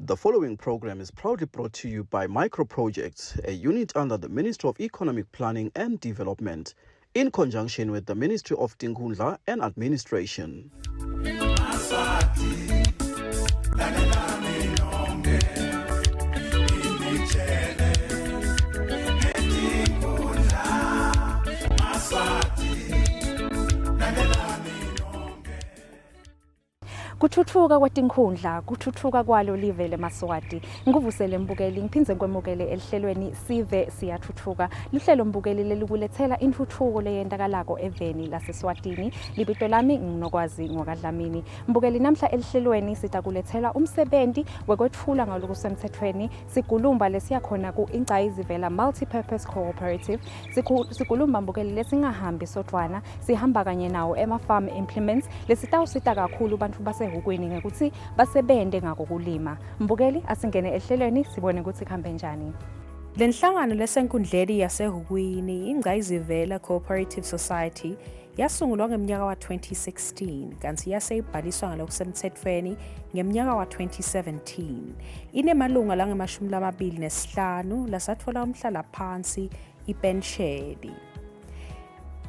The following program is proudly brought to you by Micro Projects, a unit under the Ministry of Economic Planning and Development, in conjunction with the Ministry of Tinkhundla and Administration. Kuthuthuka kwetinkhundla, kuthuthuka kwalo live lemaSwati. Ngikuvusele mbukeli, ngiphindze ngikwemukele elihlelweni Sive Siyathuthuka. Luhlelo mbukeli lelikulethela intfutfuko leyentakalako eveni laseSwatini. Libito lami nginokwazi ngwakaDlamini. Mbukeli namhla elihlelweni sitakulethela umsebenti wekwetfula ngalokusemthethweni sigulumba lesiyakhona ku-Ingcayizivela Multi-Purpose Cooperative. Sigulumba mbukeli lesingahambi sodvwana sihamba kanye nawo ema-farm implements lesitawusita kakhulu bantfu basehukweni ngekutsi basebente ngako kulima. Mbukeli asingene ehlelweni sibone kutsi kuhambe njani. Le nhlangano lesenkundleni yaseHukwini, iNgcayizivela Cooperative Society, yasungulwa ngemnyaka wa-2016 kanti yase ibhaliswa ngalokusemtsetfweni ngemnyaka wa-2017. Inemalunga langemashumi lamabili nesihlanu lasatfola umhlalaphansi ipensheni.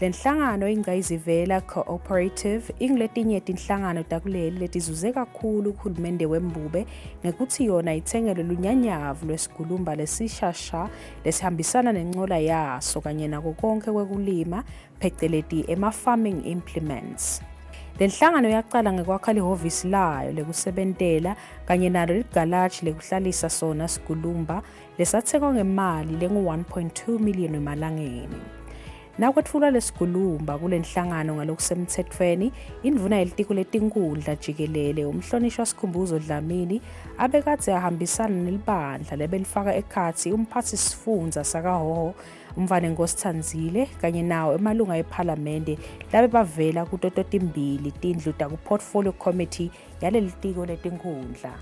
Le nhlangano iNgcayizivela Cooperative inguletinye tinhlangano takuleli letizuze kakhulu kuhulumende wembube ngekutsi yona ithengelwe lunyanyavu lwesigulumba lesisha sha lesihambisana nencola yaso kanye nako konkhe kwekulima pheceleti ema-farming implements. Le nhlangano yacala ngekwakha lihhovisi layo lekusebentela kanye nalo ligalaji lekuhlalisa sona sigulumba lesathengwa ngemali lengu-1.2 million emalangeni. Nakwetfulwa lesigulumba kulenhlangano ngalokusemtsetfweni, indvuna yelitiko letinkhundla jikelele umhlonishwa Sikhumbuzo Dlamini abekadze ahambisana nelibandla lebelifaka ekhatsi umphatsisifundza sakaHhohho umntfwanenkosi Tsandzile kanye nawo emalunga ephalamende labe bavela kuto totimbili tindlu taku-portfolio committee yalelitiko letinkhundla.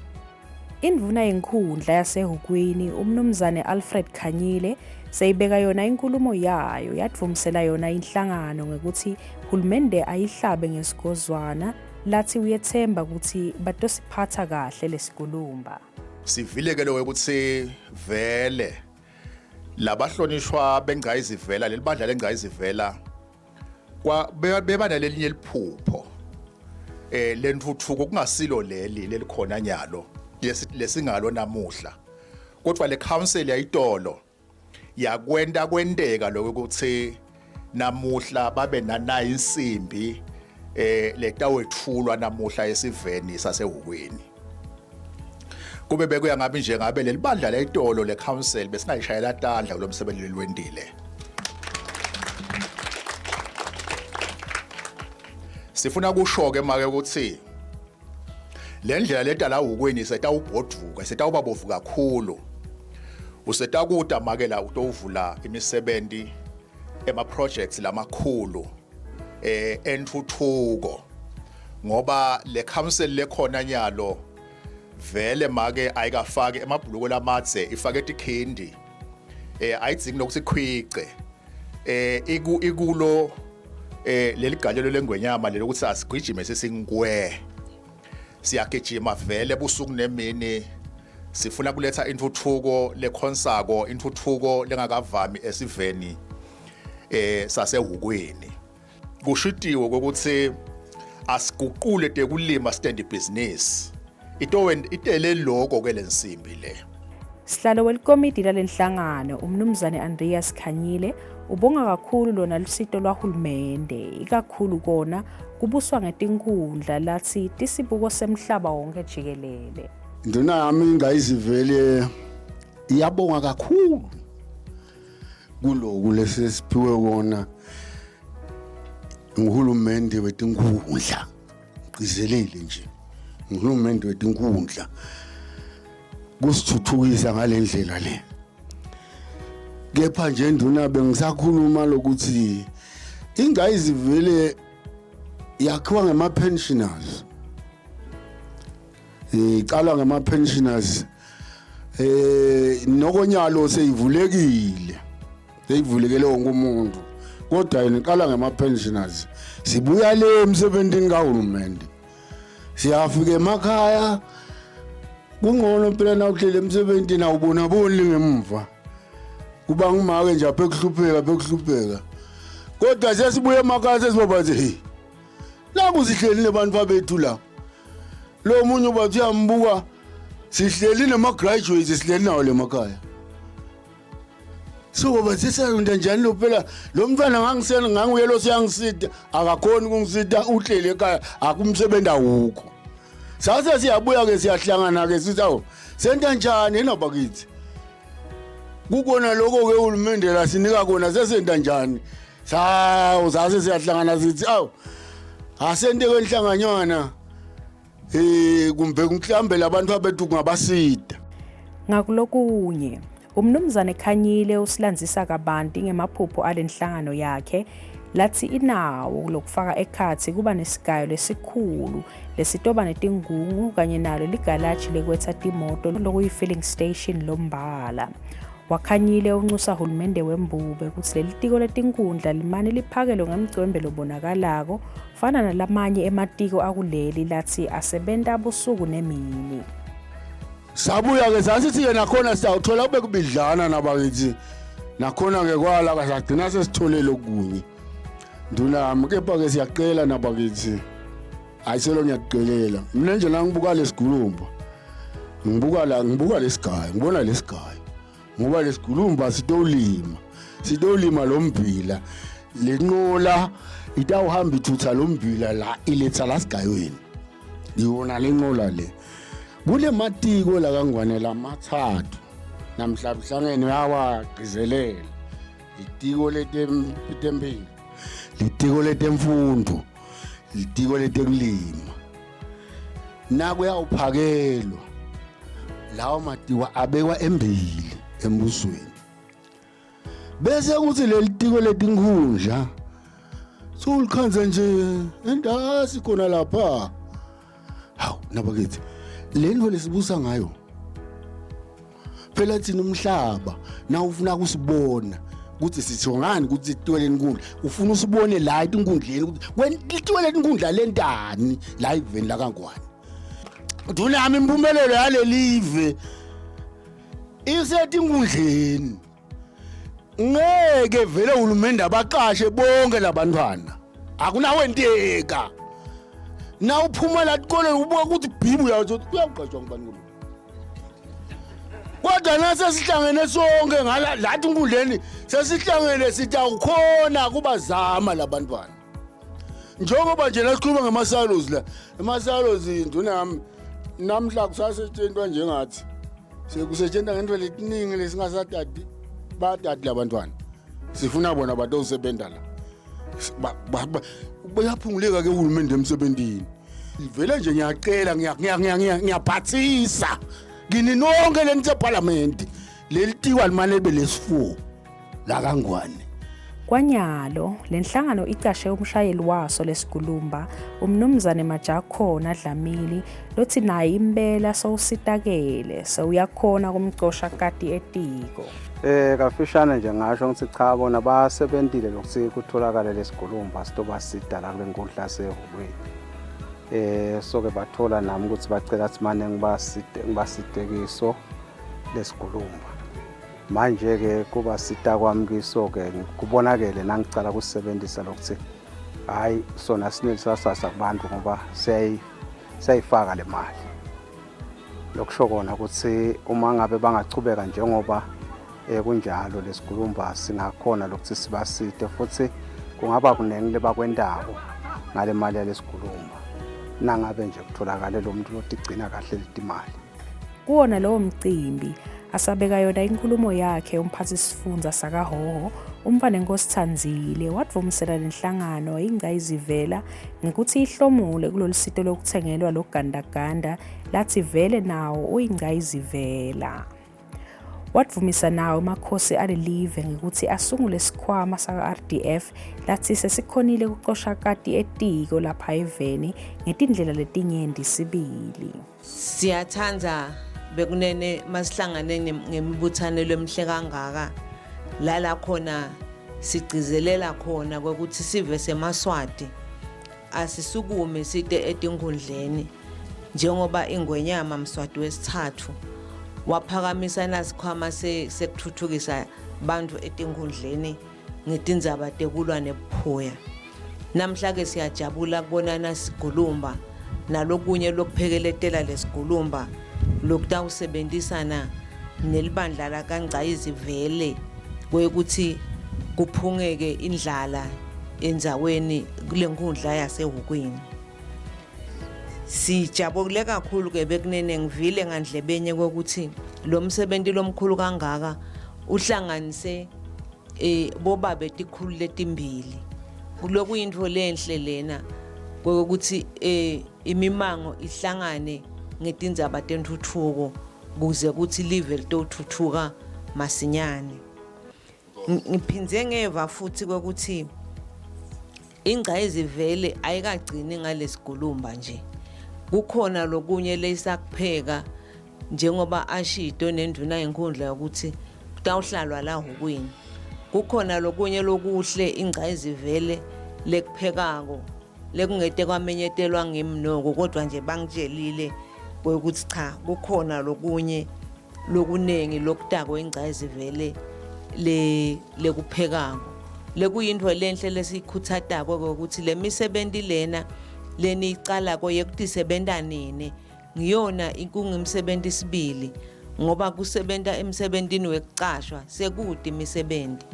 Indvuna yenkhundla yaseHukwini uMnumzane Alfred Khanyile seyibeka yona inkulumo yayo yadvumisela yona inhlangano ngekutsi hulumende ayihlabe ngesigozwana lathi uyethemba kutsi batosiphatha kahle lesikulumba. Sivile ke lo ukuthi vele labahlonishwa bengcayizivela lelibandla lengcayizivela kwa beba nalelinye liphupho eh lentuthuko kungasilo leli lelikhona nyalo lesingalo namuhla kodwa le council yayitolo yakwenta kwenteka lokho ukuthi namuhla babe nanayi insimbi eh letawetfulwa namuhla esiveni sasehukweni kube bekuya ngabe nje ngabe lelibandla leyitolo le council besingayishayela tandla kulomsebenzi lelwentile sifuna kusho ke make ukuthi le ndlela leta la hukweni setawubhoduka setawuba bovu kakhulu usetakuta make la utowuvula imisebenzi ema projects lamakhulu eh entfuthuko ngoba le council lekhona nyalo vele make ayikafaki emabhuluko lamadze ifake tikhindi eh ayidzingi lokuthi khwice eh iku ikulo eh leligalelo lengwenyama leli ukuthi asigijime sesingwe siyagijima vele busuku nemini sifuna kuletha intuthuko lekhonsako intuthuko lengakavami esiveni eh sasehukweni kushitiwe ukuthi asiguqule tekulima stand business itowen itele lokho ke lensimbi le Sihlalo welikomidi lalenhlangano uMnumzane Andreas Khanyile ubonga kakhulu lona lusito lwahulumende ikakhulu kona kubuswa ngetinkhundla lathi tisibuko semhlaba wonke jikelele. Induna yami ingayizivele iyabonga kakhulu kuloku lesesiphiwe kona nguhulumende wetinkhundla gcizelele nje nguhulumende wetinkhundla kusithuthukisa ngalendlela le kepha nje nduna bengisakhuluma lokuthi ingayizivele yakhiwa ngema pensioners iqalwa ngama pensioners eh nokonyalo seyivulekile seyivulekele wonke umuntu kodwa yena iqala ngama pensioners sibuya le emsebenzini kahulumende siyafika emakhaya Kungcono phela nawuhlele emsebenzini awubona boni ngemuva. Kuba ngumake nje aphe kuhlupheka bekuhlupheka. Kodwa sesibuye emakhaya sesiboba nje hey. Naku sihleli nebantu babethu la. Lo munye ubathi uyambuka sihleli nama graduates sihleli nawo lemakhaya. So baba sisayonda njani lo phela lo mntwana ngangisena nganguye lo siyangisida akakhoni ukungisida uhleli ekhaya akumsebenzi awukho. Sase siyabuya ke siyahlangana ke sithi awu senta njani yena bakithi. Kukona lokho ke uhulumende la sinika kona sesenta njani? Sawu sase siyahlangana sithi awu asente kwenhlanganywana eh kumbe mhlambe labantu abethu kungabasida. Ngakulokunye, uMnumzane Khanyile usilandzisa kabanti ngemaphupho alenhlangano yakhe lathi inawo lokufaka ekhatsi kuba nesigayo lesikhulu lesitoba netingungu kanye nalo ligalaji lekwetsa timoto lokuyi-filling station lombala. Wakhanyile unxusa hulumende wembube kutsi leli tiko letinkundla limane liphakelwe ngemcwembe lobonakalako fana nalamanye ematiko akuleli latsi asebenta busuku nemini. Sabuya ke sasithi ke nakhona siyawuthola kube kubidlana nabakithi nakhona ke kwala sagcina sesithole lokunye. Nduna yami kepha ke siyaqela nabakithi. Hayi selo ngiyakucelela. Mina nje nangibuka lesigulumba. Ngibuka la ngibuka lesigaya, ngibona lesigaya. Ngoba lesigulumba sitolima. Sitolima lo mbila. Lenqola itawuhamba ithutha lo mbila la iletha la sigayweni. Iwona lenqola le. Kule matiko la kaNgwane lamathathu. Namhla mhlangene uyawagcizelela. Litiko letempilo. Litiko letemfundo. Litiko letekulima. Nakuyawuphakelwa lawo matiko abekwa embili embusweni. Bese kuthi leli tiko letinkhundla sulikhanze nje entasi khona lapha. Hawu nabakithi le nto lesibusa ngayo phela thina umhlaba na ufuna kusibona ukuthi sithiwa ngani ukuthi sitwele inkundla ufuna usibone la etinkundleni ukuthi kwentwele inkundla lentani la iveni lakangwane nduna yami impumelelo yalelive isetinkundleni ngeke vele uhulumende abaqashe bonke labantwana akunawenteka na uphuma la tikoleni ubuka ukuthi bhibu uyathi uyawuqashwa ngubani kulo kodwa nasesihlangene sonke ngala lathi inkundleni sesihlangene sithi awukhona kubazama labantwana njengoba nje nasikhuluma ngama-silos la ama-silos nduna yami namhla kusasetshentwa njengathi sekusetshentwa ngento letiningi lesingasadadi badadi labantwana sifuna bona batosebenta la bayaphunguleka ke uhulumende emsebentini vele nje ngiyacela ngiyaphathisa kini nonke lenisephalamende leli tikwa limane libe lesi-4 lakangwane Kwanyalo, le nhlangano icashe umshayeli waso lesigulumba, uMnumzane Majakhona Dlamini, lothi naye impela sowusitakele, sewuyakhona kumcosha kati etiko. Eh kafishane nje ngasho ngithi cha bona basebentile lokuthi kutholakale lesigulumba sitobasida la kule nkundla yasehholweni. Eh soke bathola nami ukuthi bacela simane ngibaside ngibaside kiso lesigulumba. Manje ke kuba sita kwami kiso ke kubonakele nangicala kusebenzisa lokuthi hayi sona sinelisasasa kubantu ngoba siyayi siyayifaka le mali. Lokusho kona ukuthi uma ngabe bangachubeka njengoba eh, kunjalo lesigulumba singakhona lokuthi sibasite futhi kungaba kuningi lebakwentako ngale mali yalesigulumba nangabe nje kutholakale lo muntu lotigcina kahle letimali. Kuwona lowo mcimbi asabeka yona inkulumo yakhe umphathi-sifundza sakaHhohho uMfanenkosi Thanzile wadvumisela lenhlangano ingcayizivela ngekuthi ihlomule kulolu sito lokuthengelwa lo gandaganda lathi vele nawo uyingcayizivela. Wadvumisa nawo amakhosi alelive ngekuthi asungule isikhwama saka-RDF lathi sesikhonile kucosha kati etiko lapha eveni ngetindlela letinyenti sibili. Siyathanda bekunene masihlangane ngemibuthano lemihle kangaka lala khona sigcizelela khona kwekuthi sive semaswati asisukume site etinkundleni. Njengoba ingwenyama Mswati wesithathu waphakamisa nasikhwama sekuthuthukisa bantfu etinkhundleni ngetindzaba tekulwa nebuphuya. Namhla-ke siyajabula kubonana sigulumba nalokunye lokuphekeletela lesigulumba lokutawusebentisana nelibandla lakaNgcayizi vele kwekuthi kuphungeke indlala endzaweni kulenkhundla yaseHukwini. Sijabule kakhulu ke bekunene ngivile ngandlebenye kokuthi lo msebenzi lomkhulu kangaka uhlanganise eh bobabe tikhulu letimbili. Kulokuyintfo lenhle lena kokuthi eh imimango ihlangane ngetindzaba tentfutfuko kuze kuthi live litothuthuka masinyane. Ngiphindze ngeva futhi kokuthi Ingcayizivele ayikagcini ngalesigulumba nje. Kukhona lokunye leyisakupheka njengoba ashito nendvuna yenkhundla yokuthi kutawuhlalwa la hhukwini. Kukhona lokunye lokuhle ingcayizivele lekuphekako lekungete kwamenyetelwa ngimi noko kodwa nje bangitshelile kwekuthi cha kukhona lokunye lokuningi lokutako ingcayizivele le lekuphekako lekuyintfo lenhle lesiyikhuthatako ukuthi le misebenti lena leniyicalako yekutisebenta nini ngiyona kungumsebenti sibili ngoba kusebenta emsebentini wekucashwa sekude imisebenti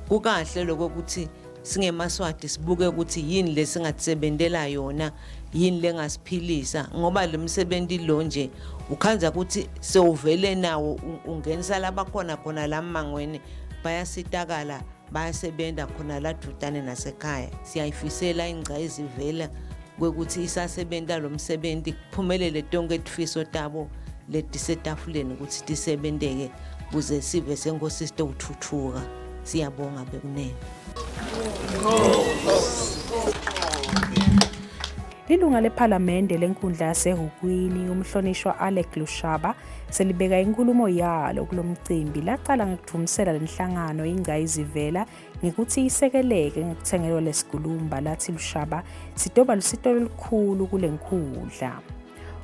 kukahle lokho ukuthi singemaswati sibuke ukuthi yini lesingatisebentela yona yini lengasiphilisa ngoba lo msebenzi lo nje ukhandza ukuthi sewuvele nawo ungenisa labakhona khona la mmangweni bayasitakala bayasebenta khona la dvutane nasekhaya siyayifisela ingcayizivela kwekuthi isasebenta lo msebenzi kuphumelele tonke tifiso tabo letisetafuleni ukuthi tisebenteke kuze sive senkosi sitowuthuthuka siyabonga bekunene Lilunga lephalamende lenkundla yaseHukwini umhlonishwa Alec Lushaba selibeka inkulumo yalo kulomcimbi lacala ngekudvumisela lenhlangano ingcayizivela ngekuthi isekeleke ngekuthengelwa lesigulumba lathi Lushaba sitoba lusito lolukhulu kulenkundla.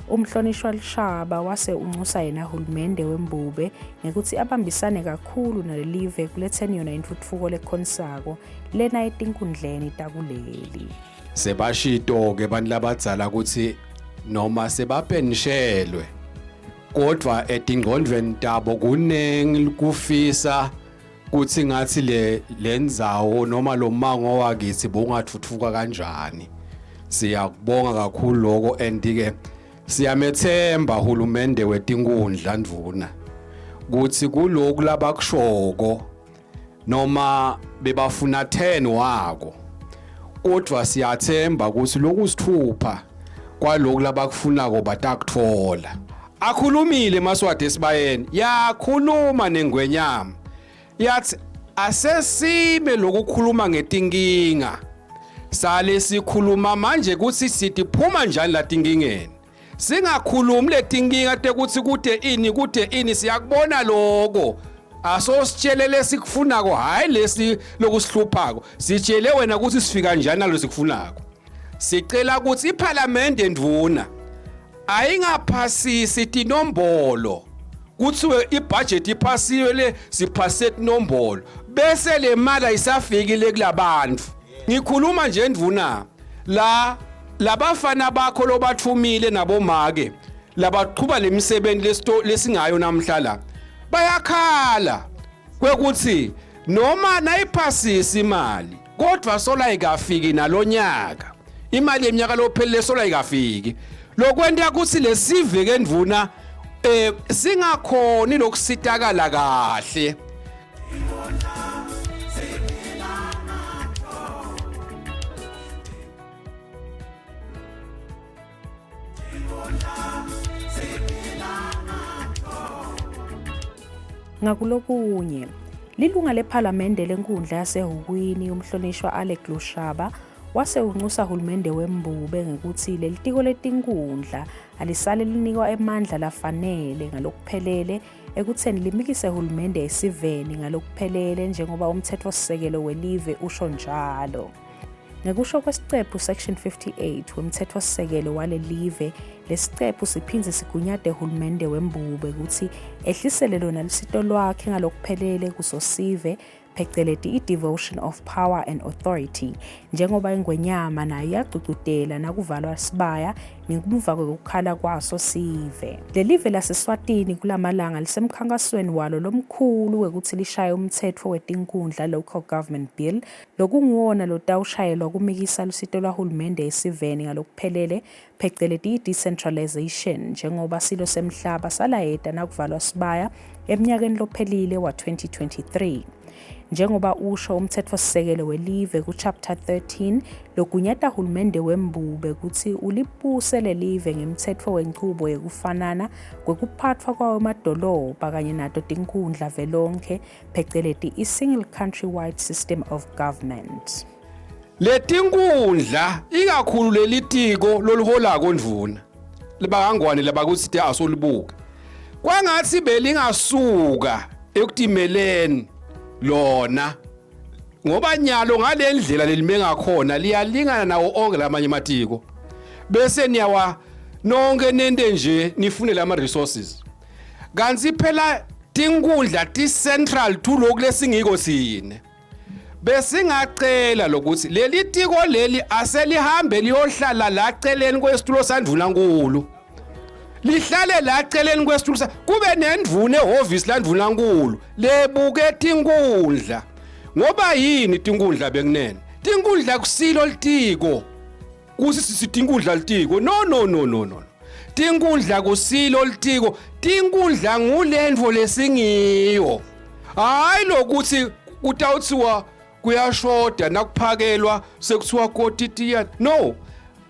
Umhlonishwa Lushaba wase unxusa yena hulumende wembube ngekuthi abambisane kakhulu nalelive ekuletheni yona intfutfuko lekhonisako lena etinkundleni takuleli. Sebashito-ke abantu labadzala ukuthi noma sebapenishelwe kodwa etingqondweni tabo kuningi kufisa kuthi ngathi le lendzawo noma lo mango wakithi bongathuthuka kanjani siyakubonga kakhulu lokho and ke siyamethemba hulumende wetinkundla ndvuna kuthi kuloku labakushoko noma bebafuna 10 wako kodwa siyathemba ukuthi lokusithupha kwaloku labakufunako batakuthola akhulumile maswati esibayeni yakhuluma nengwenyama yathi asesime lokukhuluma ngetinkinga sale sikhuluma manje kuthi sitiphuma njani latinkingeni singakhulumi letinkinga tekuthi kude ini kude ini siyakubona lokho asositshele lesikufunako hayi lesi lokusihluphako sitshele wena ukuthi sifika njani nalo sikufunako sicela ukuthi iphalamende ndvuna ayingaphasisi tinombolo kuthiwe ibudget iphasiwe le siphase tinombolo bese le mali ayisafikile kulabantu ngikhuluma nje ndvuna la labafana bakho lobathumile nabomake labaqhuba lemisebenzi lesingayo namhla la bayakhala kwekuthi noma nayiphasisa imali kodwa sola ikafiki nalonyaka imali yeminyaka lophelele sola ikafiki lokwenta ukuthi lesive ke ndvuna eh singakhoni lokusitakala kahle Ngakulokunye, lilunga lephalamende lenkundla yaseHukwini umhlonishwa Alec Lushaba wase unxusa hulumende wembube ngekutsi lelitiko letinkundla alisale linikwa emandla lafanele ngalokuphelele ekutheni limikise hulumende esiveni ngalokuphelele njengoba umthetfosisekelo welive usho njalo. Ngekusho kwesiqephu section 58 wemthetfosisekelo walelive, lesiqephu siphindze sigunyate hulumende wembube kutsi ehlisele lona lusito lwakhe ngalokuphelele kusosive pheceleti i-devotion of power and authority njengoba ingwenyama nayo yagcugcutela nakuvalwa sibaya ngemuva kwekukhala kwaso sive. Lelive laseSwatini kulamalanga lisemkhankasweni walo lomkhulu wekutsi lishaye umtsetfo wetinkhundla Local Government Bill lokunguwona lotawushayelwa kumikisa lusito lwahulumende esiveni ngalokuphelele pheceleti i-decentralization njengoba silo semhlaba salayeta nakuvalwa sibaya emnyakeni lophelile wa-2023. Njengoba usho umtsetfosisekelo welive ku-Chapter 13 logunyata hulumende wembube kutsi ulibuse lelive ngemtsetfo wenchubo yekufanana kwekuphatfwa kwawemadolobha kanye nato tinkhundla velonkhe pheceleti i-Single Country-Wide System of Government. Letinkundla ikakhulu lelitiko loluholako ndvuna libakangwane labakuthi asolibuka kwangathi belingasuka ekutimeleni lona ngoba nyalo ngalendlela lelime ngakhona liyalingana nawo onke lamanye amatiko bese niyawa nonke nente nje nifune lama resources kanti phela tinkundla ti central to lokhu lesingiko sine Besingacela lokuthi leli tiko leli aselihambe liyohlala la celeni kwesitulo sandvunankulu. Lihlale la celeni kwesitulo kube nendvuna ehhovisi landvunankulu lebuke tinkundla. Ngoba yini tinkundla bekunene? Tinkundla kusilo litiko. Kusi tinkundla litiko. No no no no no. Tinkundla kusilo litiko. Tinkundla ngulendvo lesingiyo. Hayi lokuthi kutawuthiwa kuyashoda nakuphakelwa sekuthiwa kotitiya. No.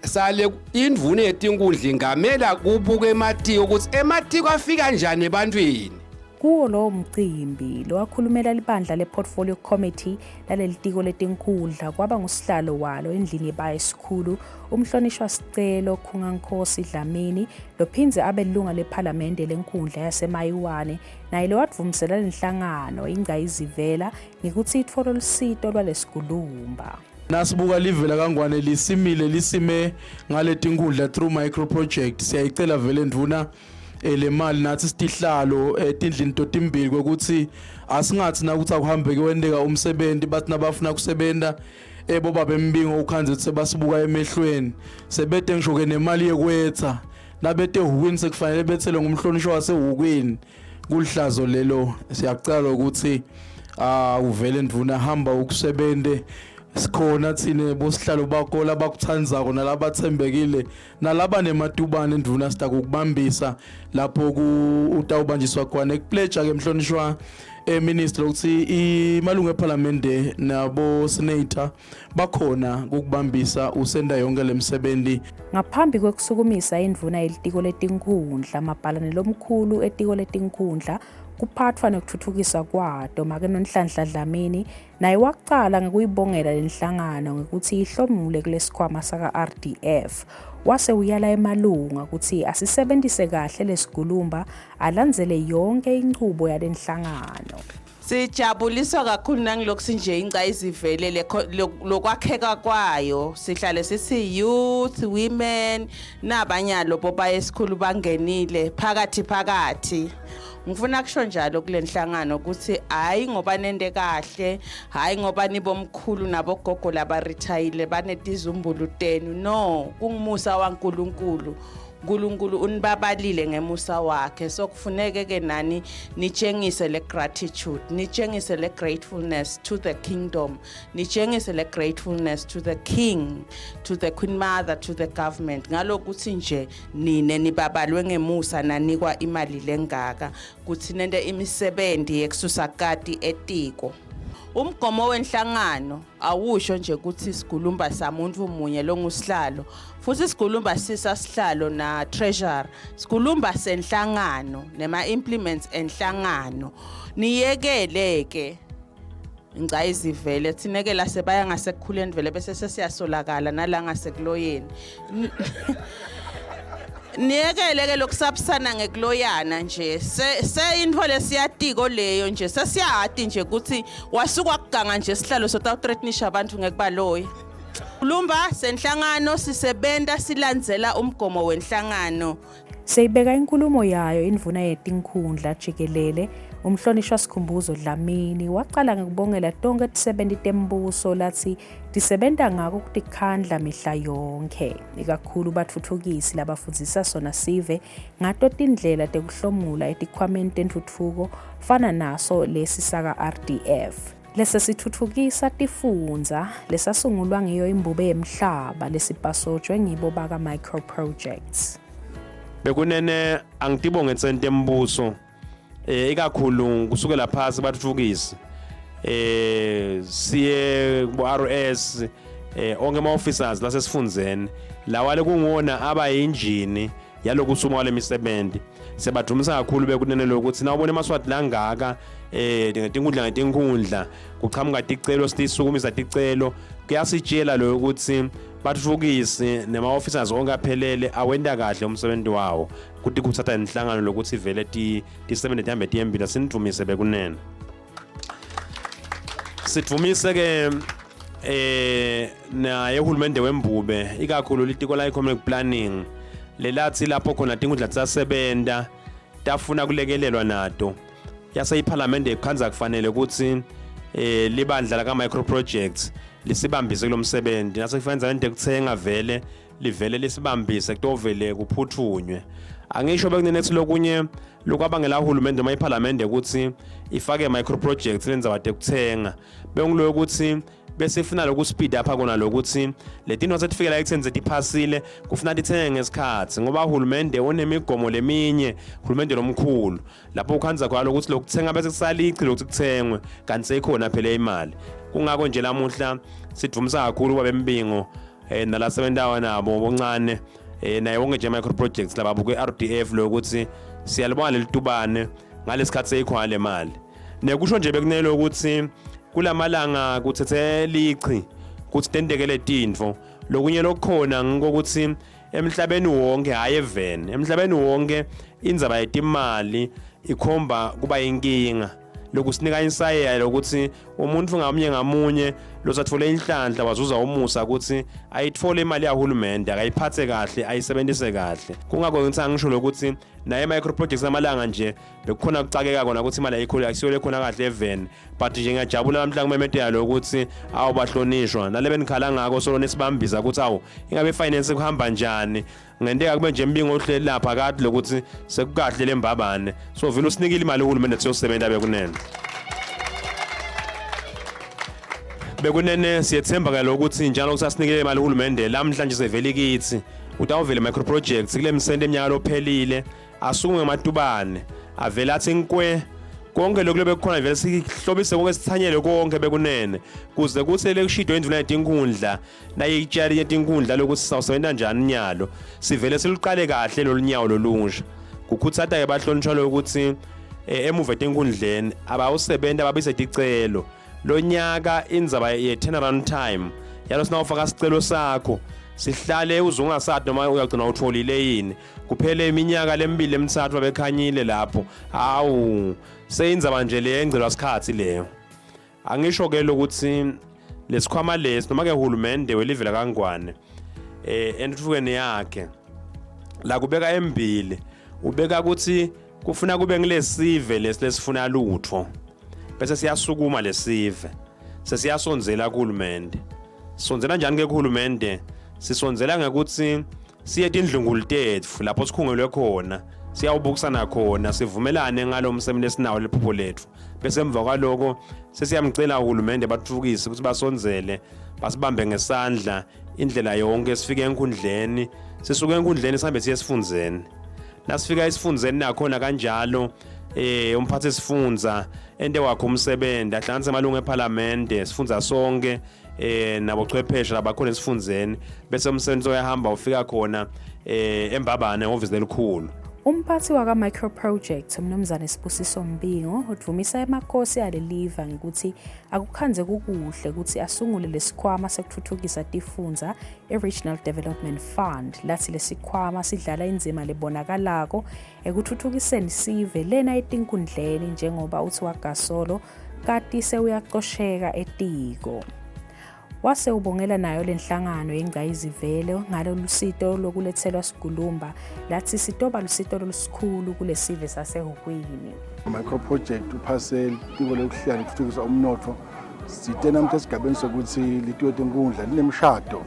Sale indvuna yetinkundla ingamela kubuka ematiko ukuthi ematiko afika njani ebantwini. Kuwo lowo mcimbi, lowakhulumela libandla le-Portfolio Committee laleli tiko letinkhundla kwaba ngusihlalo walo endlini yebaya esikhulu umhlonishwa Sicelo Khungankhosi Dlamini lophindze abe lilunga lephalamende lenkhundla yaseMayiwane naye lowadvumisela lenhlangano ingcayizivela ngekutsi itfolo lusito lwalesigulumba. Nasibuka live lakaNgwane lisimile lisime ngaletinkhundla through micro project siyayicela vele ndvuna eh, le mali nathi sitihlalo etindlini eh, totimbili kwekuthi asingathi nakuthi akuhambeke wenteka umsebenzi bathi nabafuna kusebenta eboba bembingo ukhanze ukuthi sebasibuka emehlweni sebete ngisho ke nemali yekwetha nabete ehhukwini sekufanele bethelwe ngumhlonishwa wasehhukwini kulihlazo lelo siyacela ukuthi ah uvele ndvuna hamba ukusebente sikhona thina bosihlalo bakho labakuthandzako nalabathembekile nalaba nematubane ndvuna sitakukubambisa lapho ku utawubanjiswa khona ekupledge ke mhlonishwa eminister ukuthi imalungu ephalamende nabo senator bakhona ukubambisa usenda yonke lemsebenzi Ngaphambi kwekusukumisa indvuna yelitiko letinkhundla mabhalane lomkhulu etiko letinkhundla kuphathwa nekuthuthukiswa kwato make Nonhlanhla Dlamini Naye waqala ngekuyibongela lenhlangano ngekutsi ihlomule kulesikhwama saka-RDF. Wase uyala emalunga kutsi asisebentise kahle lesigulumba alandzele yonke inchubo yalenhlangano. Sijabuliswa kakhulu nangilokhu sinje ingcayizivele lokwakheka kwayo sihlale sithi youth women nabanyalo bobaye esikhulu bangenile phakathi phakathi Ngifuna kusho njalo kule nhlangano ukuthi hhayi ngoba nente kahle, hhayi ngoba nibomkhulu nabogogo labarithayile banetizumbulu tenu. No, kungumusa waNkulunkulu. uNkulunkulu unibabalile ngemusa wakhe so kufuneke ke nani nitshengise le gratitude nitshengise le gratefulness to the kingdom nitshengise le gratefulness to the king to the queen mother to the government ngalokuthi nje Nine nibabalwe ngemusa nanikwa imali lengaka kutsi nente imisebenti yekususa kati etiko. Umgomo wenhlangano awusho nje kutsi sigulumba samuntfu munye longusihlalo futsi sigulumba sisasihlalo na treasurer sigulumba senhlangano nema implements enhlangano niyekele ke ngcayizivele thina ke la sebaya ngasekukhuleni vele bese sesiyasolakala nala ngasekuloyeni niyekele ke lokusabisana ngekuloyana nje se se intfo lesiyatiko leyo nje sesiyati nje ukuthi wasuka kuganga nje sihlalo sotawuthreatenisha abantu ngekubaloya. Lumba senhlangano sisebenta silandzela umgomo wenhlangano. Seyibeka inkulumo yayo indvuna yetinkhundla jikelele umhlonishwa Sikhumbuzo Dlamini wacala ngekubongela tonkhe tisebenti tembuso latsi tisebenta ngako kutikhandla mihla yonkhe ikakhulu batfutfukisi labafundzisa sona sive ngato tindlela tekuhlomula etikhwameni tentfutfuko fana naso lesi saka-RDF lesesitfutfukisa tifundza lesasungulwa ngiyo imbube yemhlaba lesibhasojwe ngibo baka-micro projects. Bekunene angitibonge enseni tembuso eh ikakhulu kusukela phasi batfutfukise eh siye ku RS eh onke ama officers lasesifundzeni lawa lekunguwona aba yinjini yalokusuma kwalemisebenzi siyabadvumisa kakhulu bekunene lokuthi nawubona emaswati langaka eh ngetinkundla ngetinkundla kuchamuka ticelo sitisukumisa ticelo kuyasitshela loyo ukuthi batfutfukisi nema-officers onke aphelele awenta kahle umsebenzi wawo kuti kutsatsa inhlangano lokuthi vele tisebenze tihambe tiyembila sinidvumise bekunene sidvumise ke eh naye uhulumende wembube ikakhulu litiko la economic planning lelathi lapho khona tinkundla tisasebenta tafuna kulekelelwa nato yase iphalamende ikhandza kufanele ukuthi eh libandla laka micro projects lisibambise kulomsebenzi nase kufanele into ekuthenga vele livele lisibambise kutovele kuphuthunywe angisho bekunenethi lokunye lokwabangela uhulumende noma iphalamende ukuthi ifake micro projects lendzaba tekuthenga benguloyo ukuthi bese ifuna lokhu speed up kona lokuthi letinto setifikela ekutheni setiphasile kufuna tithenge ngesikhathi ngoba uhulumende unemigomo leminye uhulumende lomkhulu lapho ukhanza khona lokuthi lokuthenga bese kusalichi lokuthi kuthengwe kanti seyikhona phela imali kungako nje lamuhla sidvumisa kakhulu kwabembingo eh nalasebenzayo nabo boncane eh naye wonke nje micro projects laba buke RDF lokuthi siyalibona lelitubane ngalesikhathi seyikhona le mali nekusho nje bekunele ukuthi kulamalanga kuthethe lichi kuthi tenteke letintfo lokunye lokukhona ngikokuthi emhlabeni wonke hhayi eveni emhlabeni wonke indzaba yetimali ikhomba kuba inkinga lokusinika insayeya lokuthi umuntu ngamunye ngamunye losathole inhlanhla wazuza umusa ukuthi ayithole imali yahulumende akayiphathe kahle ayisebenzise kahle kungakho ngithi angisho lokuthi naye micro projects amalanga nje bekukhona kucakeka kona ukuthi imali ayikhona akusiyole khona kahle eveni but nje ngiyajabula namhla kumemetela lokuthi awu bahlonishwa nale benikhala ngako solo nisibambisa ukuthi awu ingabe finance kuhamba njani ngenteka kube nje mbingo ohleli lapha kade lokuthi sekukahle lembabane so vele usinikile imali uhulumende siyosebenza bekunene bekunene siyethemba ke lokuthi njalo kusasinikele imali uhulumende lamhlanje sevele kithi utawuvele micro projects kule misente eminyaka lophelile asukume ngematubane avele athi nkwe konke lokhu bekukhona vele sihlobise konke sithanyele konke bekunene kuze kuthi lekushidwe indvuna yetinkundla nayitshali yetinkundla lokuthi sawusebenza njani nyalo sivele siluqale kahle lolu nyawo lolunsha kukhutsata ke bahlonishwa lokuthi eh, emuva etinkundleni abawusebenta babise ticelo lonyaka indzaba ye-turnaround time yalo sinawufaka sicelo sakho sihlale uze ungasadi noma uyagcina utholile yini kuphele iminyaka lemibili lemithathu babekhanyile lapho awu seyindzaba nje le engcelwa sikhathi leyo angisho ke lokuthi lesikhwama lesi noma ke uhulumende welive lakangwane eh enthuthukweni yakhe la kubeka embili ubeka ukuthi kufuna kube ngilesive lesi lesifuna lutho bese siyasukuma lesive sesiyasondzela kuhulumende sondzela njani ke kuhulumende sisondzela ngekuthi siye tindlungulu tetfu lapho sikhungelwe khona siyawubukisana khona sivumelane ngalo msebenzi esinawo lephupho letfu bese emva kwaloko sesiyamcela uhulumende batfutfukise ukuthi basondzele basibambe ngesandla indlela yonke sifike enkundleni sisuke enkundleni sihambe siye esifundzeni nasifika esifundzeni nakhona kanjalo eh umphathi sifundza ente wakhe umsebenzi ahlanganise amalungu ephalamende sifundza sonke eh nabochwepheshe labakhona esifundzeni bese umsebenzi uyahamba ufika khona eh embabane ehhovisi lelikhulu Umphathi waka-Micro Project uMnumzane Sibusiso Mbingo udvumisa emakhosi aleliva ngekuthi akukhandze kukuhle ukuthi asungule lesikhwama sekuthuthukisa tifundza i-Regional Development Fund lathi lesikhwama sidlala indzima lebonakalako ekuthuthukiseni sive lena etinkundleni njengoba uthi wagasolo kati sewuyacosheka etiko. Wase ubongela nayo lenhlangano yengcayizivele ngalolusito lokuletselwa sigulumba latsi sitoba lusito lolusikhulu kulesive saseHukwini. Micro project uphase litiko lokuhlela nekuthuthukisa umnotfo site namuhla esigabeni sokuthi litiko tenkundla linemshado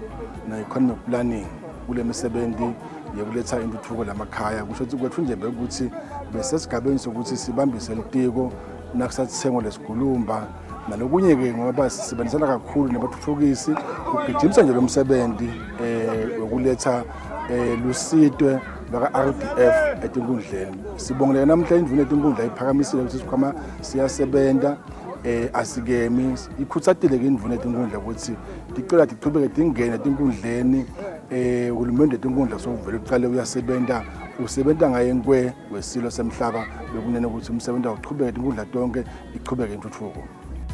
ne-economic planning kule misebenzi yekuletha intuthuko lamakhaya kusho ukuthi kwethu nje bekuthi besesigabeni sokuthi sibambise litiko nakusathengwa lesigulumba nalokunye-ke ngoba sisebenzisana kakhulu nebathuthukisi kugijimisa nje lo msebenzi um wokuletha um lusitwe lwaka-RDF etinkundleni sibongele namuhla indvuna yetinkundla iphakamisile ukuthi isikhwama siyasebenta eh asikemi ikhutsatile ke indvuna yetinkundla ukuthi ticela tichubeke tingene etinkundleni eh uhulumende wetinkundla sovele uqale uyasebenta usebenta ngaye nkwe wesilo semhlaba bekunene ukuthi umsebenzi awuchubeke tinkundla tonke ichubeke intuthuko.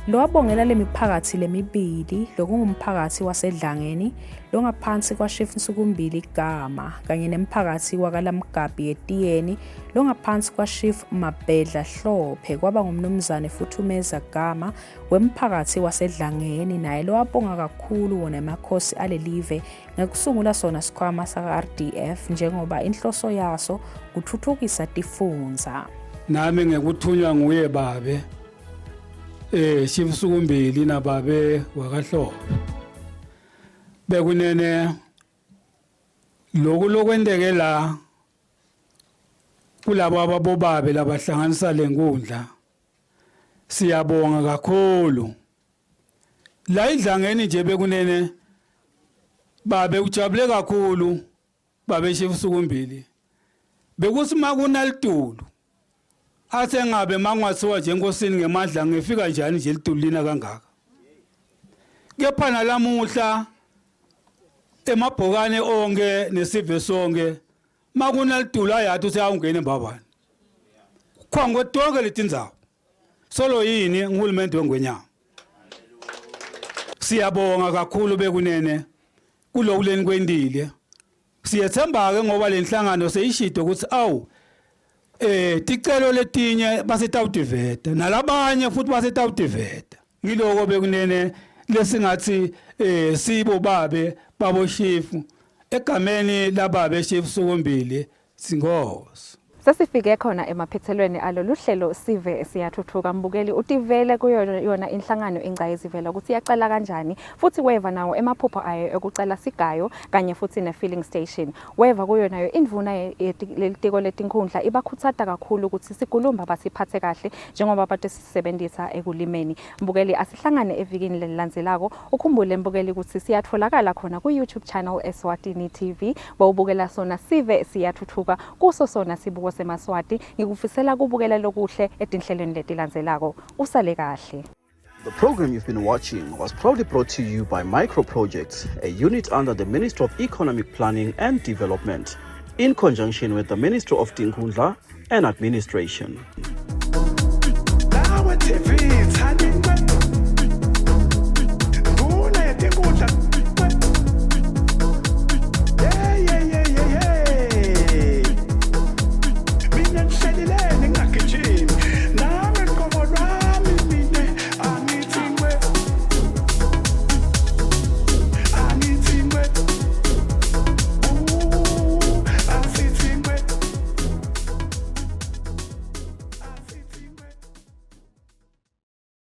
Lowabongela lemiphakatsi lemibili lokungumphakatsi waseDlangeni longaphansi kwaShief Nsukumbili Gama kanye nemphakatsi wakaLamgabhi eTiyeni longaphansi kwaShief Mabhedla Hlophe kwaba ngumnumzane Futhumeza Gama wemphakatsi waseDlangeni naye lowabonga kakhulu wona emakhosi alelive ngekusungula sona sikhwama saka-RDF njengoba inhloso yaso kuthuthukisa tifundza. Nami ngekuthunywa nguye babe eh Chief Sukumbili nababe wakaHlobo. Bekunene lokhu lokwenteke la kulabo ababobabe labahlanganisa lenkundla siyabonga kakhulu La idlangeni nje bekunene babe ujabule kakhulu babe Chief Sukumbili. Bekuthi makunalitulu athe ngabe mangathiwa nje enkosini ngemandla ngifika njani nje litulu lina kangaka. Kepha nalamuhla emabhokane onke nesive sonke makunalitulu ayathi uthi awungene mbabane. Khwangwe tonke letindzawo. Solo yini nguhulumende wengwenyama. Siyabonga kakhulu bekunene kuloku lenikwentile. Siyethemba ke ngoba lenhlangano seyishito ukuthi awu eh ticelo letinye basetawutiveta nalabanye futhi basetawutiveta. Ngiloko bekunene lesingathi eh sibo babe baboshifu egameni lababe shifu sukumbili Singozi. Sesifike khona emaphethelweni alolu hlelo Sive Siyathuthuka. Mbukeli utivele kuyo yona inhlangano Ingcayizivela ukuthi yaqala kanjani futhi weva nawo emaphupho ayo ekucala sigayo kanye futhi ne-filling station. Weva kuyo nayo indvuna lelitiko letinkhundla ibakhutsata kakhulu ukuthi sigulumba basiphathe kahle njengoba batosisebentisa ekulimeni. Mbukeli asihlangane evikini lelilandzelako. Ukhumbule mbukeli ukuthi siyatholakala khona ku-YouTube channel Eswatini TV. Bawubukela sona sive siyathuthuka kuso sona sibuko semaswati. Ngikufisela kubukela lokuhle etinhlelweni letilandzelako. Usale kahle. The program you've been watching was proudly brought to you by Micro Projects, a unit under the Ministry of Economic Planning and Development, in conjunction with the Ministry of Tinkhundla and Administration.